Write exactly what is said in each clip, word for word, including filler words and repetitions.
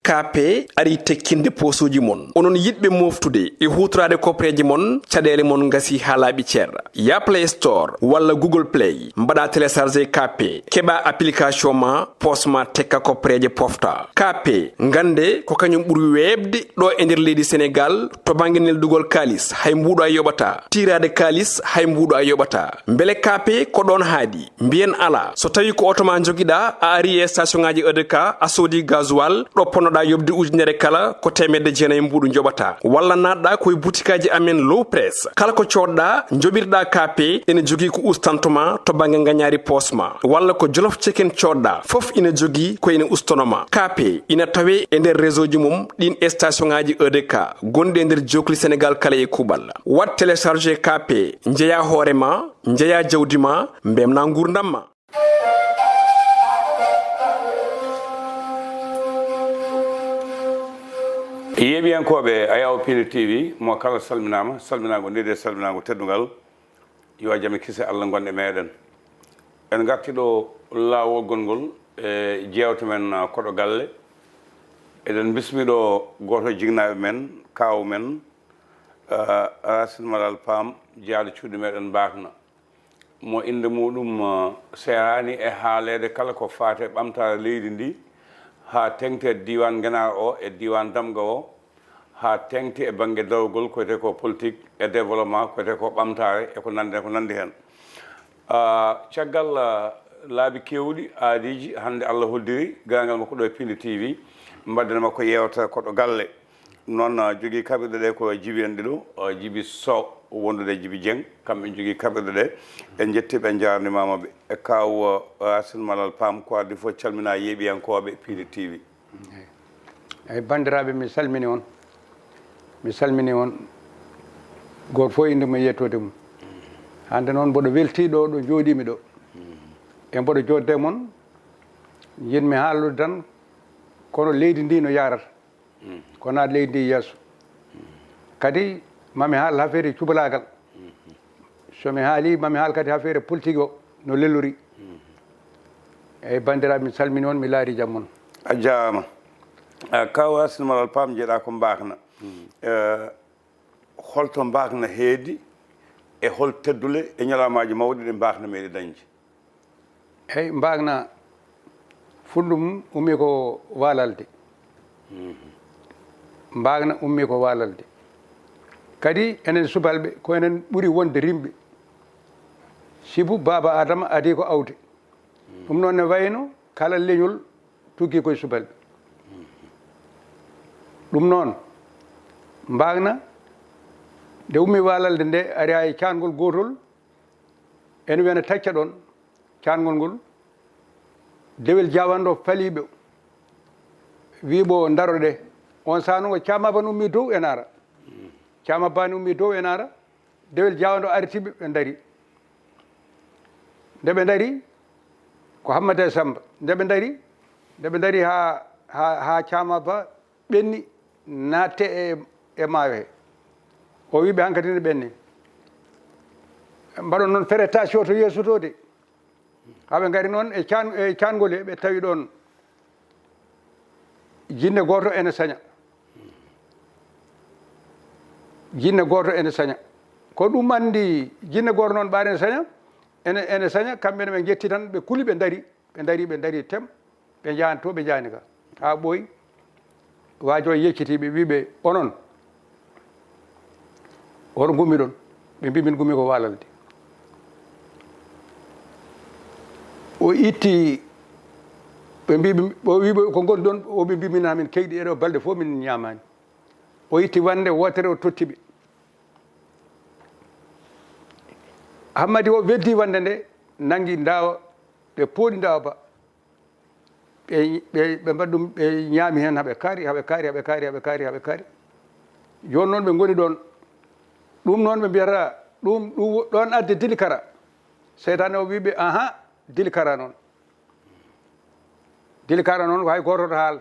Kaape ari tekkinde poosuuji mon. Onon yiɗɓe mooftude e huutoraade koppereeje mon, caɗeele mon ngasi haa laaɓi cer. Yah Play Store walla Google Play, mbaɗa télécharger Kaape, keɓa application ma, poos ma tekka koppereeje pofta. Kaape, ngannde ko kañum ɓuri weeɓde ɗo e nder leydi Senegaal to bannge neldugol kaalis, hay mbuuɗo a yoɓataa. Tiiraade kaalis, hay mbuuɗo a yoɓataa. Mbele Kaape ko ɗoon haaɗi? Mbiyen alaa. So tawii ko oto ma njogiɗaa, a ari e station ŋaaji E D K, a soodi gasoil, ɗo ponnoɗaa yoɓde ujunere kala, ko teemedde jeenayi mbuuɗu njoɓataa. Walla naatɗaa ko e butikaaji amen Low Press. Kala ko coodɗaa, njoɓirɗaa Kaape, ene jogii ko ustanto ma to bannge ngañaari poos ma. Walla ko Jolof Chicken coodɗaa, fof ina jogii ko ina ustono ma. Kaape ina tawee e nder réseau ji mum ɗiin e station ŋaaji E D K gonɗi e nder jookli Senegaal kala e kuuɓal. Waɗ télécharger Kaape, njeyaa hoore ma, njeyaa jawdi ma, mbemnaa nguurndam ma. Yeeɓiyankooɓe Ayaw Pili T V, mo kala salminaama, salminaango nde salminaango teddungal. Yo jam e kise Allah ngon e meɗen. En ngarti ɗo laawol gongol e jeewte men, ah, koɗo galle. Eɗen bismi ɗo gooto e jignaɓe men, kaaw men, ah, Racine Malal Pam, jeyaaɗo cuuɗi meɗen Mbakna. Mo innde muɗum, ah, seeraani e haaleede kala ko faati e ɓamtaare leydi ndi, haa teŋti e diiwaan Ngenaar o, e diiwaan Damga o, haa teŋti e bannge dawrugol ko wiyetee ko politique e développement, ko wiyetee ko ɓamtaare e ko nanndi, ko nanndi heen. Ah, caggal, ah, laabi keewɗi, aadiiji, hannde Allah hoddiri garaangal makko ɗo e Pindi T V, mbaɗden makko yeewtere koɗo galle. Noon, ah, jogii kaɓirɗe ɗe ko Jibi en ɗiɗo, ah, Jibi Sow wondude e Jibi Dieng, kamɓe jogii kaɓirɗe ɗe. En njettii ɓe, en njaarnimaama ɓe. E kaaw, ah, Racine Malal Pam ko adii fof calminaa yeeɓiyankooɓe Pindi T V. Eey. Eey, banndiraaɓe, mi salmini on. Mi salmini on. Gooto fof innde mum e yettoode mum. Hannde noon mboɗo weltii ɗo, ɗo njooɗiimi ɗo. E mboɗo joodde e mon, njiɗmi haaldude tan, kono leydi ndi no yaarata. Ko naat leydi ndi yeeso. Kadi mami haal affaire cubalaagal. So mi haalii, mami haal kadi affaire politique o no lellori. Eey, banndiraaɓe, mi salmini on, mi laari jam mon. A jaaraama. Ah, kaaw Racine Malal Pam, jeeɗa ko Mbakna. Eh, holto Mbakna heedi e hol teddule e ñalawmaaji mawɗi ɗi Mbakna meeɗi dañde? Eey, Mbakna, fuɗɗum ummi ko Waalalde. Mbakna ummi ko Waalalde. Kadi enen subalɓe, ko enen ɓuri wonde rimɓe. Sibu Baaba Adama adii ko awde. Ɗum noon ne wayno kala leñol tuggi koye subalɓe. Ɗum noon, Mbakna, nde ummi Waalalde nde, ari haa e caangol gootol, ene wiyee Tacca ɗoon, caangol ngol, dewel Jaawanɗo faliiɓe, wii ɓe, "Ndaroɗee." Oon sahaa noon ko Caama Ba ne ummii dow ene ara. Caama Ba ne ummii dow ene ara, dewel Jaawanɗo arti ɓe, ɓe ndarii. Nde ɓe ndarii, ko Hammata e Sammba. Nde ɓe ndarii, nde ɓe ndarii haa, haa, haa Caama Ba ɓenni, naatte e, e maayo he. O wii ɓe, "Hankadi ne ɓenni. Mbaɗon noon feretation to yeeso to de." Haa ɓe ngari noon e caan-, e caangol he, ɓe tawi ɗoon jinne gooto ene saña. Jinne gooto ene saña. Ko ɗum anndi jinne gooto noon ɓaade ene saña, ene, ene saña, kamɓe ne ɓe njetti tan, ɓe kuli, ɓe ndarii. Ɓe ndarii, ɓe ndarii tem, ɓe njaani to, ɓe njaani ka. Haa ɓooyi, waajo o yeccitii ɓe, wii ɓe, "Onon, hoto ngummiɗon?" Ɓe mbii, "Min ngummi ko Waalalde." O itti, ɓe mbii, ɓe, o wii ɓe, "Ko ngonɗon?" O ɓe mbii, "Min, haa min keyɗi ɗee ɗoo balɗe fof min ñaamaani." O itti wannde wootere, o totti ɓe. Hammadi o weddii wannde nde, nanngi ndaawa, ɓe pooɗi ndaawa ba. Ɓe, ɓe, ɓe mbaɗi ɗum, ɓe ñaami heen, haa ɓe kaari, haa ɓe kaari, haa ɓe kaari, haa ɓe kaari, haa ɓe kaari. Jooni noon ɓe ngoni ɗoon. Ɗum noon ɓe mbiyata, ɗum, ɗum wo-, ɗoon addi Dili Kara. Seytaane o wii ɓe, "Ahan, Dili Kara noon." Dili Kara noon, ko hay gooto haal.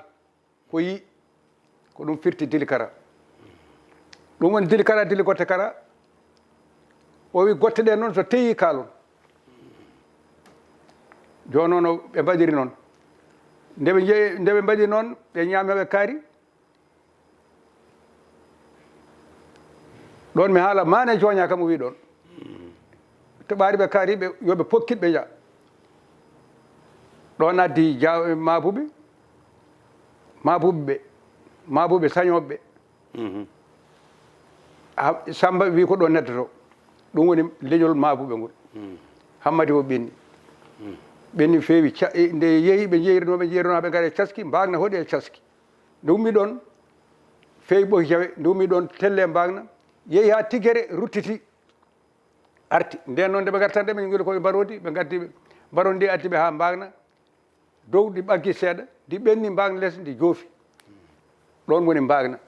Ko yi-, ko ɗum firti Dili Kara. Ɗum woni Dili Kara, Dili Gotte Kara. O wi, "Gotte ɗe noon so teyi kaalon." Jooni noon o, ɓe mbaɗiri noon. Nde ɓe njeyi, nde ɓe mbaɗi noon, ɓe ñaami ɓe kaari. Ɗoon mi haala maane jooña kam o wi ɗoon. To ɓaari ɓe kaari ɓe, yo ɓe pokkit ɓe njaha. Ɗoon addi ja-, maabuɓe, maabuɓe ɓe, maabuɓe sañooɓe ɓe. Mhm. Ha-, Samba wi ko ɗo neddotoo. Ɗum woni leñol maabuɓe ngol. Mm. Hammadi o ɓenni. Mm. Ɓenni feewi ca-, e, nde yehi ɓe jeyrino, ɓe jeyrino haa ɓe ngari e caski, mbaagna hoɗi e caski. Nde ummi ɗoon, feewi ɓoki jawe, nde ummi ɗoon, telle mbaagna, yehi haa Tigere, ruttiti, arti. Ndeen noon nde ɓe ngartan ɗe, ɓe ngoni koye mbaroodi, ɓe ngarti ɓe, mbaroodi ndi addi ɓe haa mbaagna. Dow ɗi ɓakki seeɗa, ɗi ɓenni, mbaagna les, ndi joofi. Ɗoon woni mbaagna.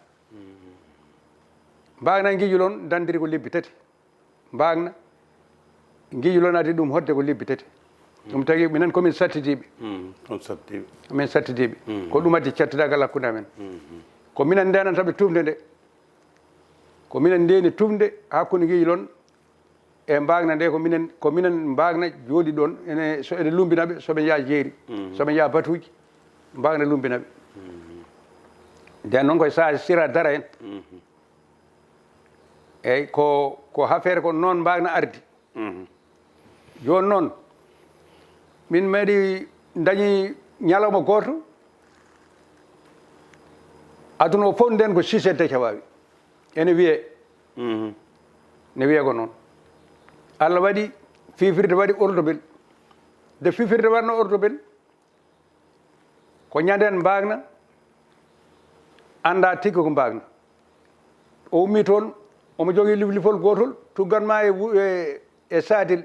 Mbaagna ngijulon dandiri ko lebbi tati. Mbaagna ngijulon addi ɗum hoɗde ko lebbi tati. Ɗum tagi minen ko min sattidiiɓe. Mm, on sattiiɓe. Min sattidiiɓe. Mm. Ko ɗum addi cattidaagal hakkunde amen. Mm. Ko minen ndeenanta ɓe tufnde nde. Ko minen ndeeni tufnde hakkunde ngijulon e mbaagna nde, ko minen, ko minen mbaagna jooɗi ɗoon, ene, so ene lumbina ɓe, so ɓe njaha jeeri, mhm, so ɓe njaha batuuji, mbaagna lumbina ɓe. Mhm. Nden noon koye sahaa sira dara en. Mhm. Eyyi, ko, ko affaire ko noon mbaagna ardi. Mhm. Jooni noon, min mbaɗi, dañi ñalawma gooto, aduna o fof nden ko six heures de cawawi. Ene wiyee. Mhm. Ne wiyee ko noon. Allah waɗi fifirde waɗi ordobel. Nde fifirde waɗno ordobel, ko ñanden mbaagna, annda tigi ko mbaagna. O ummi toon, omo jogii liflifol gootol, tuggan ma e wu-, e, e Sadel.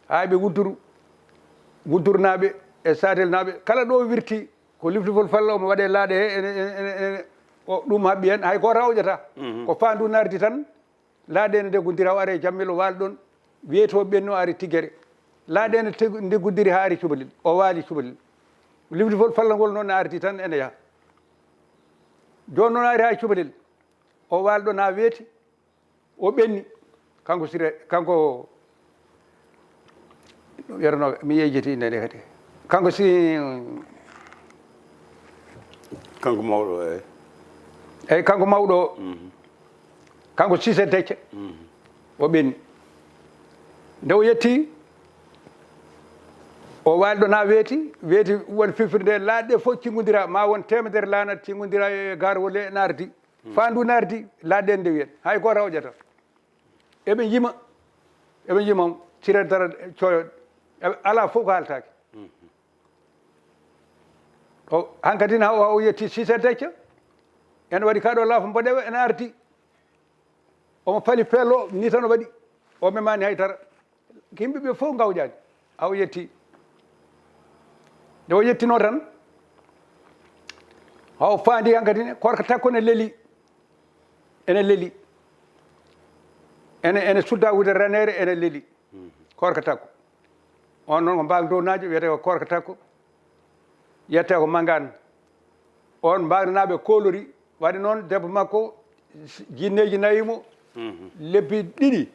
Haa ɓe Wudduru, Wuddurnaaɓe e Sadelnaaɓe, kala ɗo wirti, ko liflifol falla omo waɗe laaɗe he, ene, ene, ene, ene, o, ɗum haɓɓi heen, hay gooto hawƴata. Mhm. Ko faandu nardi tan, laaɗe ene ndeggondira, o ara e jammel, o waali ɗoon, wiyetoo ɓenno ari Tigere. Laaɗe ene teg-, ndeggondiri haa ari Cubalel, o waali Cubalel. Liflifol falla ngol noon ne ardi tan ene yaha. Jooni noon ari haa Cubalel, o waali ɗoon haa weeti, o ɓenni, kanko Sire, kanko, wiyatnoo, mi yejjiti innde nde kadi. Kanko si, kanko mawɗo o, eyi. Eyi, kanko mawɗo o. Mhm. Kanko Sise Decce. Mhm. O ɓenni. Nde o yetti, o waali ɗoon haa weeti, weeti won fifirde, laaɗe ɗe fof ciggondira, ma won teemedere laanat ciggondira e gaarwole nardi. Mm. Faandu nardi, laaɗe ɗe ndewi en. Hay gooto hawƴata. Eɓe njima, eɓe njima, sira dara coyo, eɓe, alaa fof ko haaltaaki. Mm. O, hankadi na o, o yetti Sise Decce, ene waɗi kaɗo laafa mboɗewa, ene ardi. Omo fali peelo, ni tan o waɗi. O memaani hay dara. Yimɓe ɓe fof ngawƴaani. Haa o yetti. Nde o yettinoo tan, haa o faandi hankadi ne, korka takko ne leli. Ene leli. Ene, ene sudda wude raneere, ene leli. Korka takko. On noon ko mbaal downaajo, wiyetee ko korka takko. Yettaa ko Mangane. On mbaagna naaɓe koolori, waɗi noon debbo makko, jinneeji nawi mo, mhm, lebbi ɗiɗi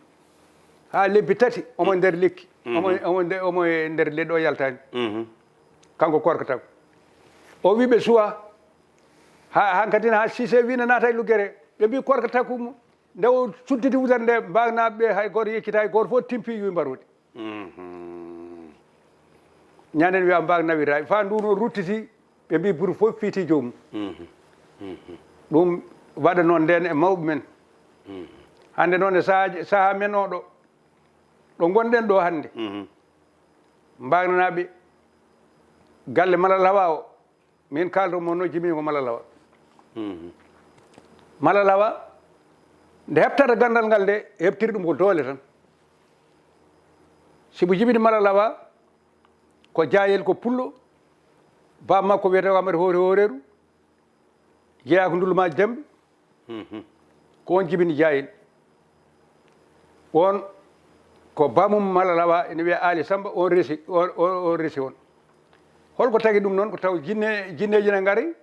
haa lebbi tati, omo, mhm, nder lekki, omo, mhm, omo nde-, omo e nder leɗɗo yaltaani. Mhm. Kanko korka takko. O wi ɓe suwa, ha, hankadi haa Sise wi ne naata e luggere. Ɓe mbi korka takko mo, nde o sudditi wutere nde, mbaagna ɓe hay gooto yeccitaani, gooto fof timpi yuwi mbaroodi. Mhm. Ñanden wiya mbaag nawiraay. Faa ndu no ruttiti, ɓe mbi buru fof fiiti joomum. Mhm. Mhm. Ɗum waɗa noon ndeen e mawɓe men. Mhm. Hannde noon e sahaaji, sahaa men o ɗo, ɗo ngonɗen ɗo hannde. Mhm. Mbaagnanaaɓe galle Malal Hawa o, min kaalto mo no jibini ko Malal Hawa. Mhm. Malal Hawa, nde heɓtata ganndal ngal nde, heɓtiri ɗum ko doole tan. Sibu jibini Malal Hawa, ko jaayel, ko pullo, baaba makko wiyetee ko Amadu Hoore Hooreeru, jeyaa ko Ndullu Maaji Demba, mhm, ko on jibini jaayel. On ko baamum Malal Hawa, ene wiyee Aali Samba, on resi, on, on, on resi on. Holko tagi ɗum noon? Ko taw jinne, jinneeji ne ngari,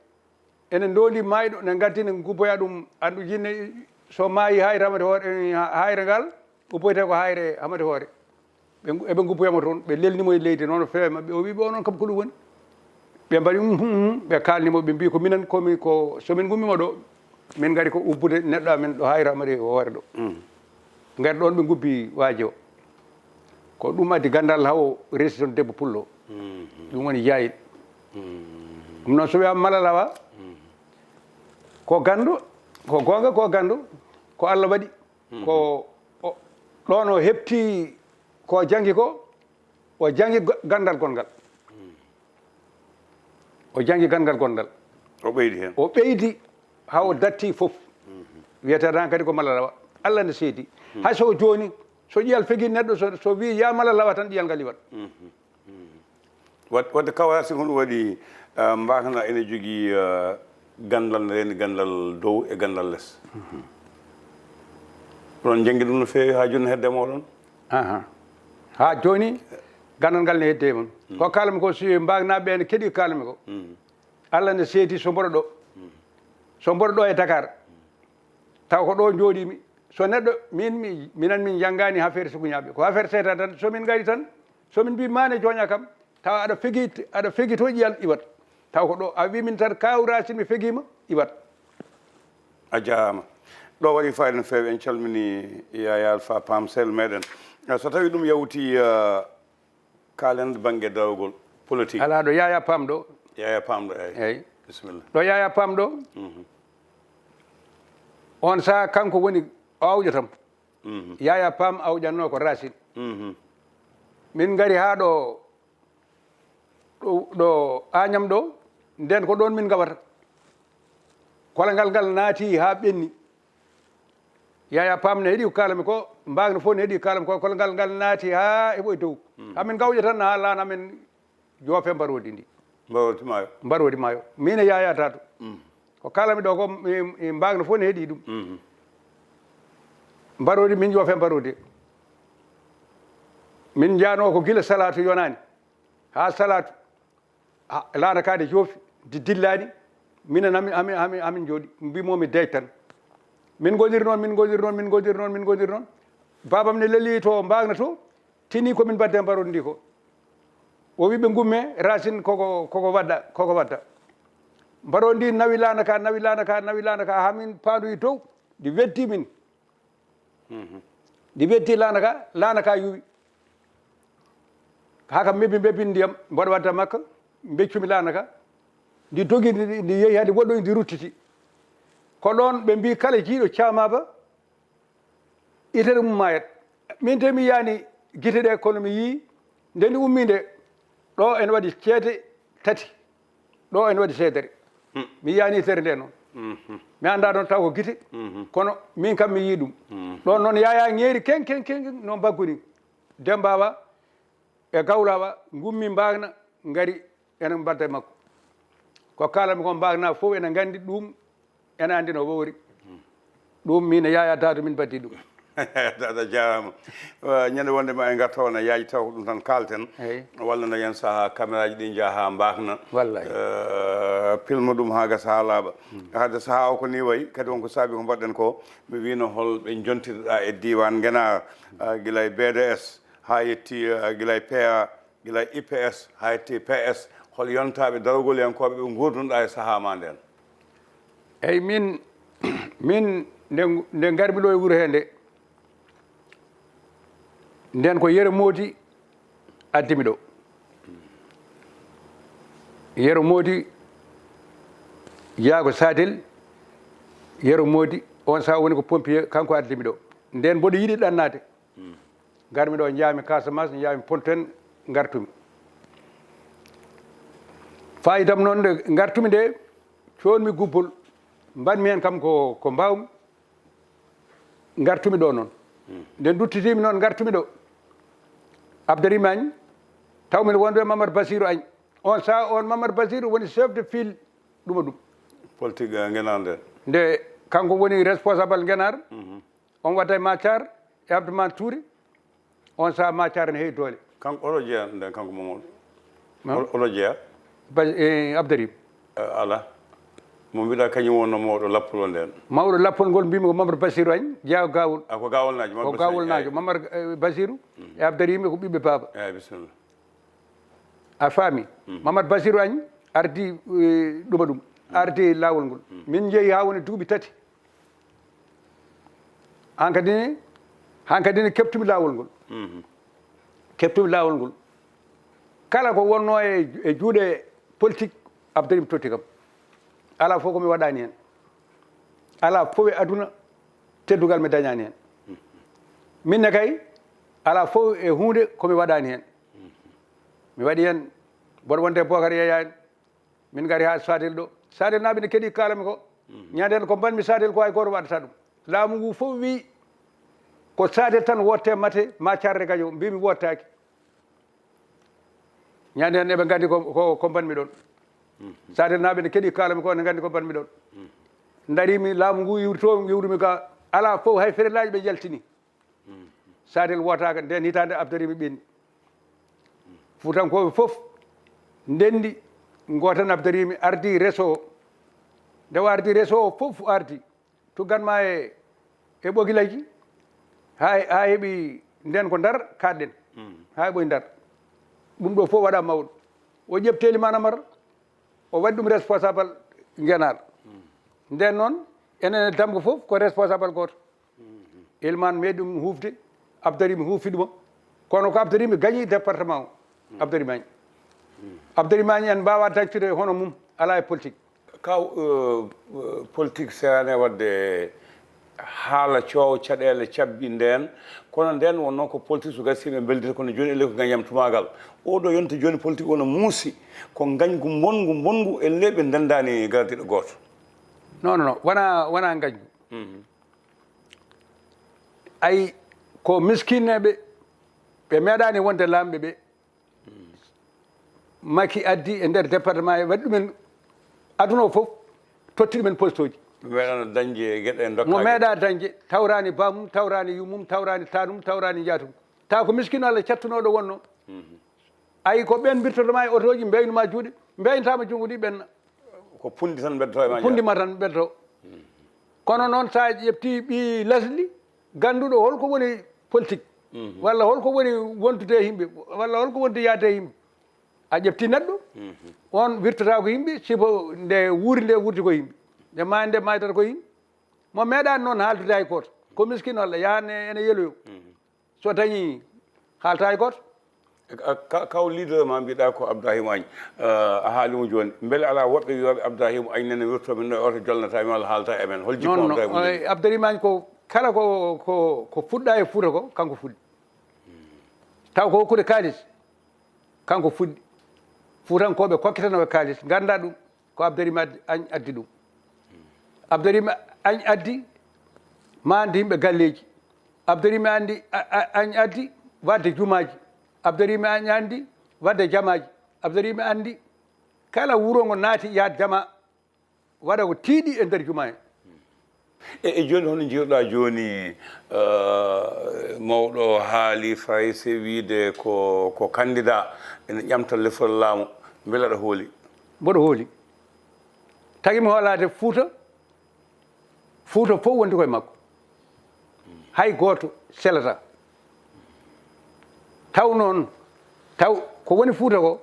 ene ndooli maayɗo, ne ngaddi, ne ngubboya ɗum. Anndu jinne, so maayi hayre Hamadi Hoore, hayre ngal ubboyte ko hayre Hamadi Hoore. Ɓe ngu-, eɓe ngubboya mo toon, ɓe lelni mo e leydi noon, o feewa e maɓɓe. O wi ɓe, "Onon kam ko ɗum woni?" Ɓe mbaɗi, "Uhum, uhum." Ɓe kaalni mo, ɓe mbi ko minen, komi ko, so min ngummiima ɗo, min ngari ko ubbude neɗɗo amen ɗo Hayra Amari o hoore ɗo. Ngari ɗoon, ɓe ngubbi waaji o. Ko ɗum addi ganndal haw o resi toon debbo pullo. Ɗum woni jaayil. Ɗum noon, so wiyaama Malal Awa, ko ganndo, ko goonga, ko ganndo, ko Allah waɗi. Ko o, ɗoon o heɓti ko janngi ko, o janngi ga-, ganndal gonngal. O janngi ganndal gonngal. O ɓeydi heen. O ɓeydi haa o datti fof. Wiyata tan kadi ko Malal Awa. Allah ne seedi. Hay so jooni, so ƴiyal fegii neɗɗo, so, so wii, "Yaa Malal Awa," tan ƴiyal ngal iwat. Wad-, wadde Kaw Racine, ko ɗum waɗi, ah, Mbaakna ene jogii, ah, ganndal nde reeni, ganndal dow e ganndal les. Oɗon njanngi ɗum no feewi haa jooni hedde mooɗon? Aha. Haa jooni, ganndal ngal ne hedde mon. Ko kaalanmi ko, si Mbaaknaaɓe ene keɗii kaalanmi ko. Allah ne seedi so mboɗo ɗo. So mboɗo ɗo e Dakar. Taw ko ɗo njooɗiimi. So neɗɗo, min, mi, minen min njanngaani affaire sukuñaaɓe. Ko affaire seytaane tan. So min ngari tan, so min mbii maane jooña kam, tawa aɗa fegi, aɗa fegi to ƴiyal iwat. Taw ko ɗo a wii min tan, Kaw Racine, mi fegiima, iwat. A jaaraama. Ɗo waɗi fayida no feewi. En calmini Yaya Alpha Pam, sehil meɗen. Eh, so tawi ɗum yawti, eh, kaalen bannge darogol politique. Alaa ɗo Yaya Pam ɗo. Yaya Pam ɗo, eyi. Eyi. Bisimilla. Ɗo Yaya Pam ɗo. Mhm. On saha kanko woni awƴo tam. Mhm. Yaya Pam awƴatnoo ko Racine. Mhm. Min ngari haa ɗo, ɗo, ɗo Añam ɗo, ndeen ko ɗoon min ngawata. Kolangal ngal naati haa ɓenni. Yaya Pam ne heɗii ko kaalanmi ko, Mbaakna fof ne heɗii ko kaalanmi ko, kolangal ngal naati haa e ɓoy dow. Haa min ngawƴa tan haa laana men joofe mbaroodi ndi. Mbaroodi maayo. Mbaroodi maayo. Min e Yaya Tato. Ko kaalanmi ɗo ko, mi, mi Mbaakna fof ne heɗii ɗum. Mbaroodi, min joofe mbaroodi. Min njaanoo ko gila salaatu yonaani haa salaatu. Ah, laana ka nde joofi, ndi dillaani, minen hamin, hamin, hamin, hamin njooɗi. Mbii mo mi deej tan. Min ngondiri noon, min ngondiri noon, min ngondiri noon, min ngondiri noon. Baabam ne leli to Mbaakna to, tini ko min mbaɗde mbaroodi ndi ko. O wii ɓe ngumme, Racine koko, koko wadda, koko wadda. Mbaroodi ndi nawi laana ka, nawi laana ka, nawi laana ka, haa min paandoyi dow, ndi weddi min. Ndi weddi laana ka, laana ka yuwi. Haa kam mbebbi, mbebbi ndiyam, mboɗo wadda makka, mbeccumi laana ka. Ndi dogi, ndi, ndi yehi haa ndi woɗɗoyi, ndi ruttiti. Ko ɗoon ɓe mbii kala jiiɗo caamaaba, itere mum maayat. Min de mi yiyaani gite ɗe, kono mi yii nde ndi ummii nde, ɗo ene waɗi ceede tati. Ɗo ene waɗi seedere. Mi yiyaani seedere nde noon. Mi anndaa ɗoon taw ko gite, kono min kam mi yii ɗum. Ɗoon noon Yaya ŋeeri keŋ, keŋ, keŋ, keŋ, no mbaggu ni. Demba Awa e Gawlo Awa ngummi Mbaakna, ngari ene mbadda e makko. Ko kaalanmi ko, Mbaakna fof ene nganndi ɗum, ene anndi no wowri. Ɗum min e Yaya Tato min mbaddi ɗum. Tato jaaraama. Eh, ñande wonde ma en ngarta wona yaaji taw ko ɗum tan kaalten. Eyi. Walla no yen sahaa caméra ji ɗi njaha Mbaakna. Wallay. Eh, pilma ɗum haa gasa haa laaɓa. Hade sahaa o ko ni wayi, kadi won ko saabi ko mbaɗɗen ko, mi wiino hol ɓe jontirɗa e diiwaan Ngenaar, eh, gila e B D S, haa yetti, eh, gila e P A, gila I P S haa yetti P S, hol yontaaɓe darogolyankooɓe ɓe nguurdunoɗaa e sahaa ma ndeen? Eyi, min, min nde, nde ngarmi ɗo e wuro hee nde, ndeen ko Yero Moodi addi mi ɗo. Yero Moodi, Yaago Sadel, Yero Moodi, on sahaa woni ko pompier, kanko addi mi ɗo. Ndeen mboɗo yiɗi ɗannaade. Ngarmi ɗo, njaami Casamance, njaami Ponten, ngartumi. Faayidam noon nde ngartumi nde, coonmi gubbol, mbaɗmi heen kam ko, ko mbaawmi, ngartumi ɗo noon. Nde nduttitiimi noon, ngartumi ɗo. Abdariima Agne, tawmi no wonde e Mamadou Bassirou Agne. On sahaa on Mamadou Bassirou woni chef de file ɗum e ɗum. Politique, eh, Ngenaar nde. Nde kanko woni responsable Ngenaar. On wadda e Mathiar e Abdoumane Touré. On sahaa Mathiar ne heewi doole. Kanko oɗo jeya nden, kanko Mamadou? Oɗo jeya? Ba-, e Abdarim. Eh, ala. Mo mbiɗa kañum wonno mawɗo lappol o nden. Mawɗo lappol ngol mbimi ko Mamadou Bassirou Agne, jeya ko Gawol. A ko Gawolnaajo, Mamadou Bassirou Agne, Gawolnaajo, eyi. Mamadou, eh, Bassirou e Abdarim ko ɓiɓɓe baaba. Eyi, bisimilla. A faami? Mamadou Bassirou Agne, ardi, eh, ɗuma ɗum, ardi laawol ngol. Min njehi haa woni duuɓi tati. Hankadi ne, hankadi ne keɓtumi laawol ngol. Keɓtumi laawol ngol. Kala ko wonnoo e, e juuɗe politique, Abdou Karim totti kam. Alaa fof ko mi waɗaani heen. Alaa fof e aduna teddungal mi dañaani heen. Min ne kay, alaa fof e huunde ko mi waɗaani heen. Mi waɗi heen, mboɗo wonde e Bocar Yaya en. Min ngari haa Sadel ɗo. Sadel naaɓe ne keɗi kaalami ko. Ñande heen ko mbaɗmi Sadel ko hay gooto waɗata ɗum. Laamu ngu fof wii ko Sadel tan wotte mate ma carre gajo. Mbimi wottaaki. Ñande heen eɓe nganndi ko, ko, ko mbaɗmi ɗoon. Sadel naaɓe ne keɗi kaalami ko, ne nganndi ko mbaɗmi ɗoon. Ndariimi laamu ngu iwri to, iwrumi ga alaa fof hay ferelaaji ɓe jaltini. Sadel wootaaka, nden hitaande Abdou Karim ɓenni. Fuutankooɓe fof ndenndi, gootan Abdou Karim ardi reso o. Nde o ardi reso o fof ardi. Tuggan ma e, e Ɓogilaji, haa, haa heɓi nden ko Ndar kaaɗɗen. Haa heɓoy Ndar. Ɗum ɗo fof waɗa mawɗo. O ƴeɓti Elimane Amar, o waɗi ɗum responsable Ngenaar. Nden noon, enen e Damga fof ko responsable gooto. Elimane meeɗi ɗum huufde, Abdou Karim huufi ɗuma. Kono ko Abdou Karim gañi département o. Abdou Karim Agne. Abdou Karim Agne en mbaawa dañtude hono mum, alaa e politique. Kaw, eh, eh, politique seraani e waɗde haala coow caɗeele cabbi ndeen, kono ndeen wonnoo ko politique so gasii ɓe mbelndita, kono jooni ellee ko ngañam tumaagal. Oo ɗoo yonta jooni politique o no muusi, ko ngañgu mbonngu, mbonngu, ellee ɓe ndenndaani gardiiɗo gooto. Non, non, non, wonaa, wonaa ngañgu. Ay, ko miskineeɓe, ɓe meeɗaani wonde laamɓe ɓe. Macky addi e nder département, e waɗi ɗumen aduna o fof, totti ɗumen poste uji. Ɓe meeɗaano dañde geɗe mo dokkaaɗe. Meeɗa dañde, tawraani baamum, tawraani yummum, tawraani taanum, tawraani njaatum. Taw ko miskino Allah cattunooɗo wonno. Ayi, ko ɓeen mbirtoto ma e otooji, mbeynu ma juuɗe, mbeyntaama junngo ɗi ɓenna. Ko punndi tan mbeddoto e ma. Punndi ma tan mbeddoto. Kono noon, so a ƴeɓti ɓii lasli, gannduɗo holko woni politique, walla holko woni wondude e yimɓe, walla holko woni yahde e yimɓe, a ƴeɓti neɗɗo, on wirtata ko yimɓe, sibo nde wuuri nde wuurti ko yimɓe, nde maayde nde maaytata ko yimɓe. Mo meeɗaani noon haaldude hay gooto. Ko miskino Allah, yahan e, ene yeloyo. So dañii, haalta hay gooto. Ka-, ka-, kaw leader ma mbiɗa ko Abdourahim Agne, eh, a haali mo jooni. Mbele alaa woɓɓe wiyooɓe Abdourahim Agne nene wirtoo min ɗo e oto jolnata e min walla haalta e men? Hol jikku non, non, Abdourahim Agne? Oy, Abdourahim Agne ko kala ko, ko, ko fuɗɗa e Fuuta ko, kanko fuɗɗi. Taw ko hokkude kaalis, kanko fuɗɗi. Fuutankooɓe kokkitanooɓe kaalis, ngannda ɗum. Ko Abdou Karim addi, Agne addi ɗum. Abdou Karim Agne addi maande yimɓe galleeji. Abdou Karim Agne, a, a, Agne addi waɗde jumaaji. Abdou Karim Agne addi waɗde jamaaji. Abdou Karim addi kala wuro ngo naati yahat jama waɗa ko tiiɗi e nder juma he. E, e jooni, hono njiiruɗaa jooni, eh, mawɗo haali Farayse wiide ko, ko candidat ene ƴamta lefol laamu, mbele aɗa hooli? Mboɗo hooli. Tagi mi hoolaade Fuuta, Fuuta fof wondi koye makko. Hay gooto selata. Taw noon, taw ko woni Fuuta ko,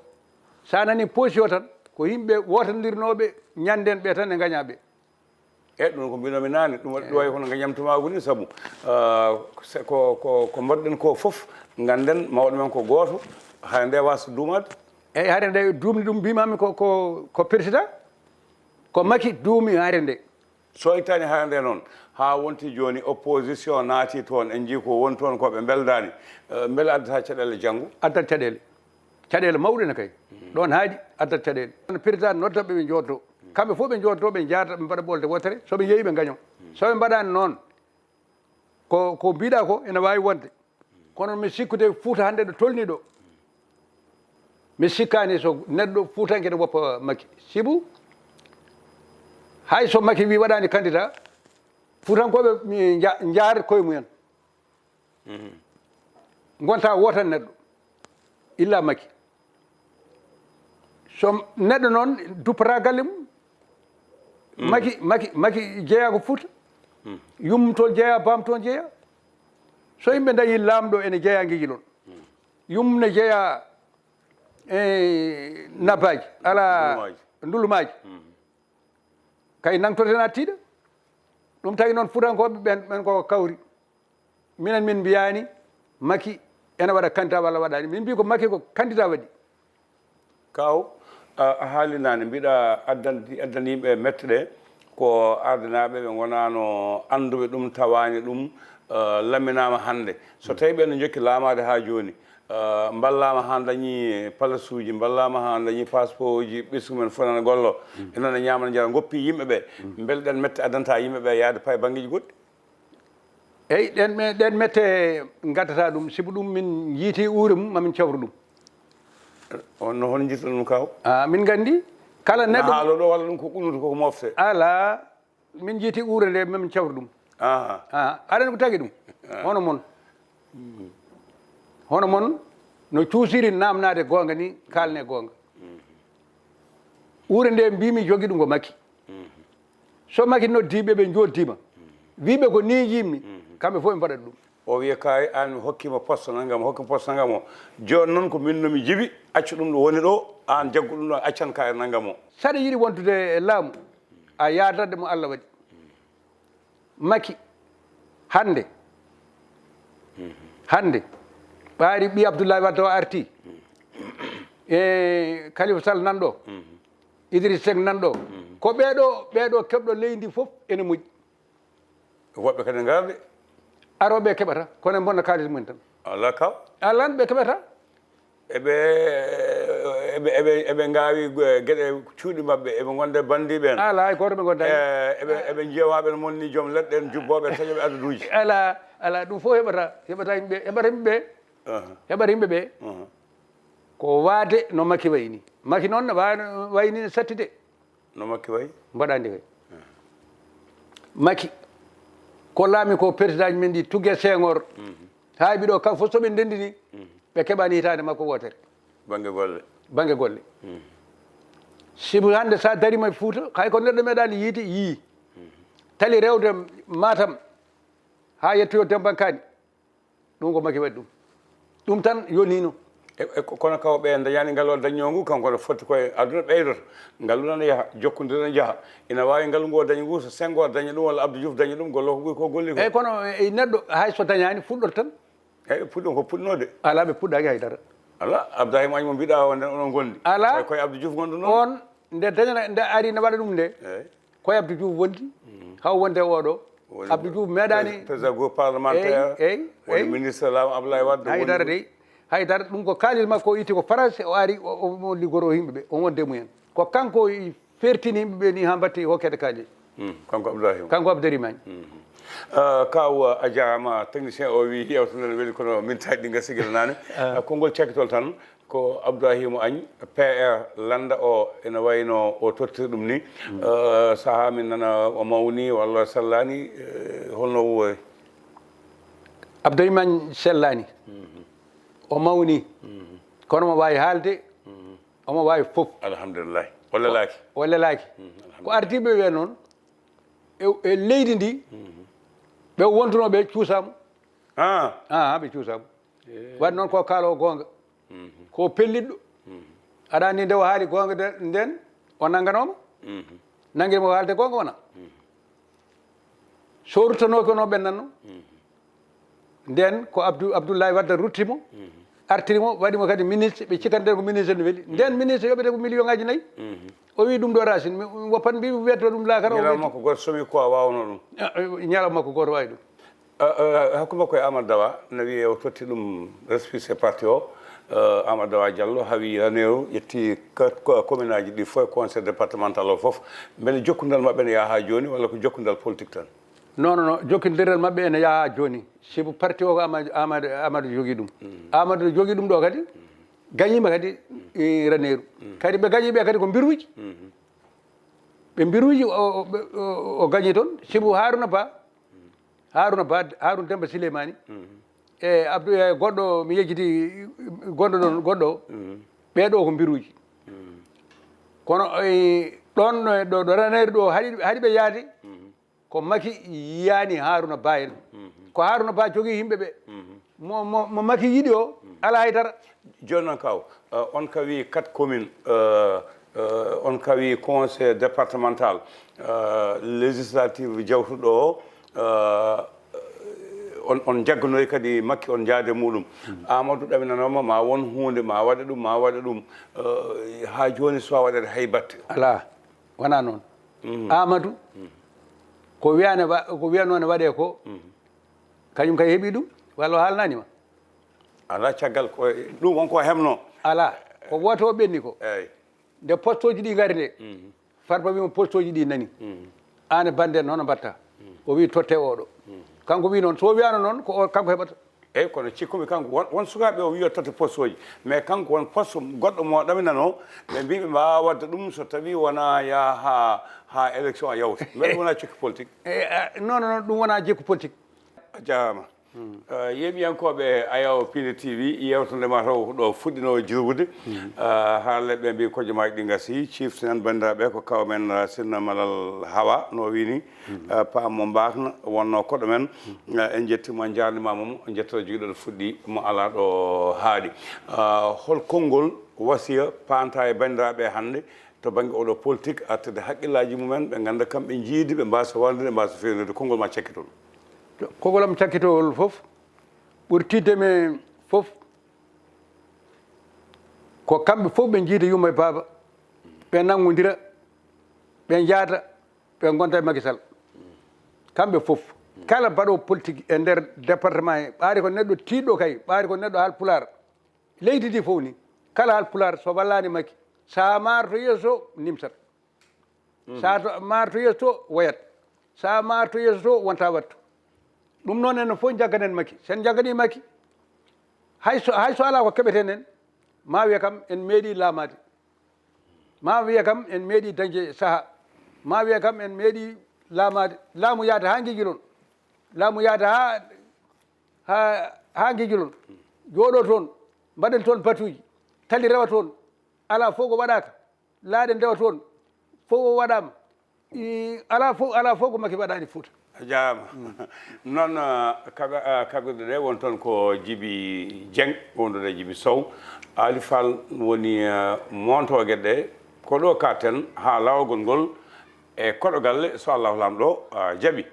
so a nanii poosiyoo tan, ko yimɓe wootandirnooɓe ñannden ɓe tan e ngañaa ɓe. E ɗum ko mbinomi naane, ɗum waɗi, ɗum waɗi kono ngañam tumaagu ni, sabu, ah, se-, ko, ko, ko mbaɗɗen ko fof, ngannden mawɗo men ko gooto, hara nde waasa duumaade. Eyi, hara nde duumni ɗum, mbimami ko, ko, ko président, ko Macky duumi hara nde. So ittaani hara nde noon, haa wonti jooni opposition naati toon, en njii ko woni toon ko ɓe mbeldaani, eh, mbele addata caɗeele janngo? Addat caɗeele. Caɗeele mawɗe ne kay. Ɗoon haaɗi addat caɗeele. Président nodda ɓe, ɓe njooddo. Kamɓe fof ɓe njooddo, ɓe njaada, ɓe mbaɗa ɓolde wootere. So ɓe njehi, ɓe ngaño. So ɓe mbaɗaani noon, ko, ko mbiɗa ko ene waawi wonde. Kono mi sikkude Fuuta hannde ɗo tolni ɗo. Mi sikkaani so neɗɗo Fuutanke ne woppa Macky. Sibu, hay so Macky wi waɗaani candidat, Fuutankooɓe mi nja-, njaar koye mumen. Ngonta wootan neɗɗo, illa Macky. So neɗɗo noon duppata galle mum, Macky, Macky, Macky jeyaa ko Fuuta. Yummum toon jeyaa, baam toon jeyaa. So yimɓe dañi laamɗo ene jeyaa ngiiji loon. Yummum ne jeyaa e nabbaaji, alaa ndulumaaji. Kay nangtoten a tiiɗa. Ɗum tagi noon Fuutankooɓe ɓen, ɓen ko kawri. Minen min mbiyaani Maki ena waɗa candidat walla waɗaani. Min mbii ko Maki ko candidat waɗi. Kaw, a haali naane, mbiɗa addani yimɓe mette ɗe ko ardinaaɓe ɓe ngonaano annduɓe ɗum, tawaani ɗum, laminaama hannde. So tawii ɓe no njokki laamaade haa jooni, mballaama haa ndañi palasuuji, mballaama haa ndañi paspooji, ɓesngu men fof nana gollo, ina ñaama, njara, ngoppi yimɓe ɓe. Mbele ɗeen mette addantaa yimɓe ɓe yahde pay banngeeji goɗɗi? Eyi, ɗen me- ɗen mette ngaddata ɗum, sibu ɗum min njiiti uure mum, mamin cawru ɗum. On no hono njiɗɗon ɗum kaw? Ah, min nganndi kala neɗɗo. Haalo ɗo walla ɗum ko ɓunude koko mofte? Ala, min njiiti uure nde mamin cawru ɗum. Aha. Ah, aɗa anndi ko tagi ɗum? Hono mon. Hono mon no cuusiri namnaade goonga ni, kaalne goonga. Uure nde mbimi jogi ɗum ko Maki. So Maki noddiiɓe ɓe njoddiima, wiiɓe ko ni yimmi, kamɓe fof ɓe mbaɗat ɗum. O wiya kaari aan mi hokkiima poste nanngam, hokki poste nanngam o. Jooni noon ko miin no mi jibi, accu ɗum ɗo woni ɗo, aan jaggu ɗum ɗo, accan kaari nanngam o. Saɗa yiɗi wondude e laamu, a yaadat e mo Allah waɗi. Maki, hannde, hannde, ɓaari ɓii Abdoulaye Wade o artii, e Khalifa Sall nan ɗo, Idriss Seck nan ɗo, ko ɓeeɗo, ɓeeɗo keɓɗo leydi fof ene moƴƴi. Woɓɓe kadi ngara de. Arooɓe keɓata, kono ɓe mbonna kaalis mumen tan. Alaa kaw. Alan ɓe keɓata. Eɓe eɓe eɓe eɓe ngaawi geɗe cuuɗi maɓɓe, eɓe ngonda e banndiiɓe en. Alaa hay gooto ɓe ngonda. Eɓe eɓe njeewaaɓe no mon ni joom leɗɗe en, jubbooɓe, taƴooɓe arduduuji. Alaa, alaa, ɗum fof heɓata, heɓata yimɓe, heɓata yimɓe ɓe. Heɓata yimɓe ɓe. Ko waade no Maki wayi ni. Maki noon no waawi wayi ni no satti de. No Maki wayi? Mbaɗa anndi kay. Maki ko laami ko président ji men ɗi, Tuge, Senghor, haa e ɓiɗo kam fof so ɓe ndenndini, ɓe keɓaani hitaande makko wootere. Bannge golle. Bannge golle. Sibu hannde so a dariima e Fuuta, hay ko neɗɗo meeɗaani yiide, yii. Tali rewde Matam haa yettoyoo Dembankaani. Ɗum ko Maki waɗi ɗum. Ɗum tan yoniino. E, e, kono kaw ɓe dañaani ngalu o dañnoo ngu, kanko no foti koye aduna ɓeydoto. Ngalu nana yaha, jokkondira no jaha. Ina waawi ngalu ngu o dañi ngu, so Senghor dañi ɗum walla Abdou Diouf dañi ɗum, golle ko ɓuri ko golli ko. Eyi kono e neɗɗo hay so dañaani fuɗɗoto tan. Eyi ɓe puɗɗo ko puɗnoo de. Alaa ɓe puɗɗaaki hay dara. Alaa Abdourahim Agne mo mbiɗa o nden onon ngondi. Alaa. Koye Abdou Diouf ngonduno. On nde dañana nde ari ne waɗa ɗum nde. Eyi. Koye Abdou Diouf wondi, haw wonde oɗo. Abdou Diouf meeɗaani. Président groupe parlementaire. Eyi, eyi. Woni ministre laamu Abdoulaye Wade. Hay dara dey. Hay dara, ɗum ko kaalis makko o itti ko France, o ari o liggoro yimɓe ɓe, o wonde mumen. Ko kanko fertini yimɓe ɓe ni haa mbaɗti hokkede kaalis. Kanko Abdourahim. Kanko Abdourahim Agne. Kaw a jarama, technicien o wi yewtere nde weli kono min taƴɗi gasi gila nane. Konngol cakkitol tan. Ko Abdourahima Agne, P R Lannda o, ene wayno o tottiri ɗum ni. Sahaa min nana o mawni walla o sellaani, holno wuuri? Abdourahima Agne sellaani. O mawni. Kono omo waawi haalde, omo waawi fof. Alhamdulillahi. O lelaaki. O lelaaki. Ko ardiiɓe ɓe noon, e leydi ndi, ɓe wontunoo ɓe cuusaama. Haa ɓe cuusaama. Waɗi noon ko kaaloowo goonga. Ko pellitɗo. Aɗa anndi nde o haali goonga nden o nannganooma. Nanngirma o haalde goonga wona. So ruttanooki onon ɓennanno. Nden ko Abdou Abdoulaye Wadda rutti mo. Artiri mo, waɗi mo kadi ministre, ɓe cikkande ko ministre no weli. Nden ministre yoɓete ko million ngaji nayi. O wi ɗum ɗo racine mi woppat mbi wiyatto ɗum lakara o. Ñalawma makko gooto somi ko a waawno ɗum. Ñalawma makko gooto waawi ɗum. Hakku makko e Amadou Dawa na wiyee o totti ɗum récépissé parti o. Amadou Dawa Diallo hawi Raneeru, ƴetti commune aji ɗi fof e conseil départemental o fof. Mbele jokkundal maɓɓe ne yaha haa jooni walla ko jokkundal politique tan? Non non non, jokkondiral maɓɓe ene yaha haa jooni. Sibu parti o ko Amadou Amadou jogii ɗum. Amadou no jogii ɗum ɗo kadi, gañiima kadi e Raneeru. Kadi ɓe gañiiɓe kadi ko mbiruuji. Ɓe mbiruuji o gañi toon, sibu Haruna Ba, Haruna Ba, Haruna Demba Sileymani, e Abdou e goɗɗo mi yejjiti, gonɗo ɗon goɗɗo o, ɓee ɗoo ko mbiruuji. Kono ɗoon ɗo ɗo Raneeru ɗo haɗi haɗi ɓe yahde, ko Maki yiyaani Haruna Ba en. Ko Haruna Ba jogii yimɓe ɓe. Mo mo mo Maki yiɗi o alaa hay dara. Jooni noon kaw, Euh, on ka wii quatre communes, euh, euh, on ka wii conseil départemental, euh, législative jawtuɗo o, euh, on, on jagganoyi kadi makki on jaade muɗum. Amadou ɗaminanoma ma won hunde ma waɗa ɗum, ma waɗa ɗum, euh, ha joni so waɗade hay batte. Ala, wona noon. Amadou, ko wiyane wa-, ko wiyanone waɗe ko, kañum kay heɓi ɗum, walla o haalnanima? Ala caggal ko ɗum won ko hemno. Ala, ko woto o ɓenni ko. Eyyi. Nde postoji ɗi ngari nde, Farba wimo postoji ɗi nani. An e bande en hono mbatta? O wi totte oɗo. Kanko wi noon, so o wiyano noon, ko o, kanko heɓata. Eyyi, kono cikkumi kanko won, won sukaɓe o wiyo totte postoji, mais kanko won poste goɗɗo mo ɗaminano, ɓe mbi ɓe mbawa wadde ɗum so tawi wona ya ha, ha élection yawta. Mbeɗa wona cikki politique. E, a, non, non, ɗum wona jikku politique. A jarama. Eh, yeeɓiyankooɓe Ayaw Pine T V, yewtere nde mataw ɗo fuɗɗino jurude. Eh, haralleeɓe mbi kojomaaji ɗi ngasi, ciftinen banndiraaɓe ko kaw men, eh, Sinno Malal Hawa no wini, eh, Paam mo Mbaakna wonno koɗo men. Eh, en njettiima, en njaarniima mo, en njetto jogii ɗo fuɗɗi mo alaa ɗo haaɗi. Eh, hol konngol wasiya paanta e banndiraaɓe hannde to bannge oɗo politique, artude haqqillaaji mumen, ɓe ngannda kam ɓe njiidi, ɓe mbaasa wallude, ɓe mbaasa fewnirde. Konngol ma cakkitol. Konngol am cakkitol fof, ɓuri tiiɗde mi fof, ko kamɓe fof ɓe njiida yumma e baaba, ɓe nanngondira, ɓe njaada, ɓe ngonda e Macky Sall. Kamɓe fof, kala mbaɗo politique e nder département he, ɓaari ko neɗɗo tiiɗɗo kay, ɓaari ko neɗɗo Haalpulaar. Leydi ndi fof ni, kala Haalpulaar so wallaani Macky, sa maarto yeeso nimsat. Sa to, maarto yeeso to woyat. Sa maarto yeeso to wonta wattu. Ɗum noon enen fof jagganen Macky. Sen jaggani Macky, hay so, hay so alaa ko keɓeten en, ma wiya kam en meeɗi laamaade. Ma wiya kam en meeɗi dañde saha. Ma wiya kam en meeɗi laamaade. Laamu yaada haa Ngijilon. Laamu yaada haa, haa, haa Ngijilon. Jooɗo toon. Mbaɗen toon batuuji. Tali rewa toon. Alaa fof ko waɗaaka. Laaɗe ndewa toon. Fof o waɗaama. I, alaa fof, alaa fof ko Macky waɗaani Fuuta. A jaaraama. Noon, eh, kaɓe-, eh, kaɓirɗe ɗe won toon ko Jibi Jeng, wondude Jibi Sow. Ali Fall woni, eh, monto geɗe ɗe. Ko ɗo katten haa laawol ngol e koɗo galle, so Allahu Laamɗo, eh, jaɓi.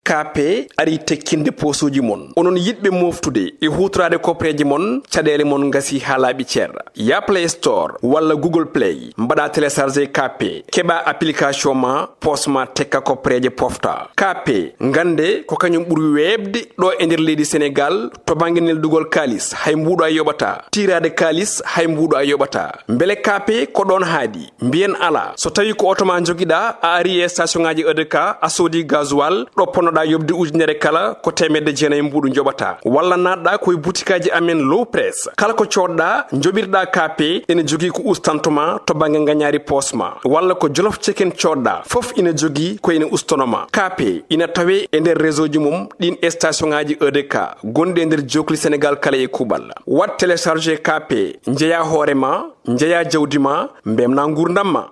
K P ari tekkinde poosooji mon. Onon yiɗɓe mooftude e huutoraade koppereeje mon, caɗeele mon ngasi haa laaɓi cer. Ya Play Store walla Google Play, mbaɗa télécharger K P, keɓa application ma, poos ma tekka koppereeje pofta. K P, ngannde ko kañum ɓuri weeɓde ɗo e nder leydi Senegaal, to bannge neldugol kaalis, hay mbuuɗo a yoɓata. Tiiraade kaalis, hay mbuuɗo a yoɓata. Mbele K P ko ɗoon haaɗi? Mbiyen alaa. So tawii ko oto ma njogiɗaa, a ari e station ŋaaji E D K, a soodi gasoil, ɗo ponnoɗaa yoɓde ujunere kala, ko teemedde jeenayi mbuuɗu njoɓataa. Walla naatɗaa ko e butikaaji amen Low Press. Kala ko coodɗaa, njoɓirɗaa K P, ene jogii ko ustantoo ma to bannge ngañaari poos ma. Walla ko Jolof Chicken coodɗaa, fof ina jogii ko ene ustanoo ma. K P ina tawee e nder réseau ji mum ɗiin e station ŋaaji E D K gonɗi e nder jookli Senegaal kala e kuuɓal. Waɗ télécharger K P, njeyaa hoore ma, njeyaa jawdi ma, mbeltinaa nguurndam ma.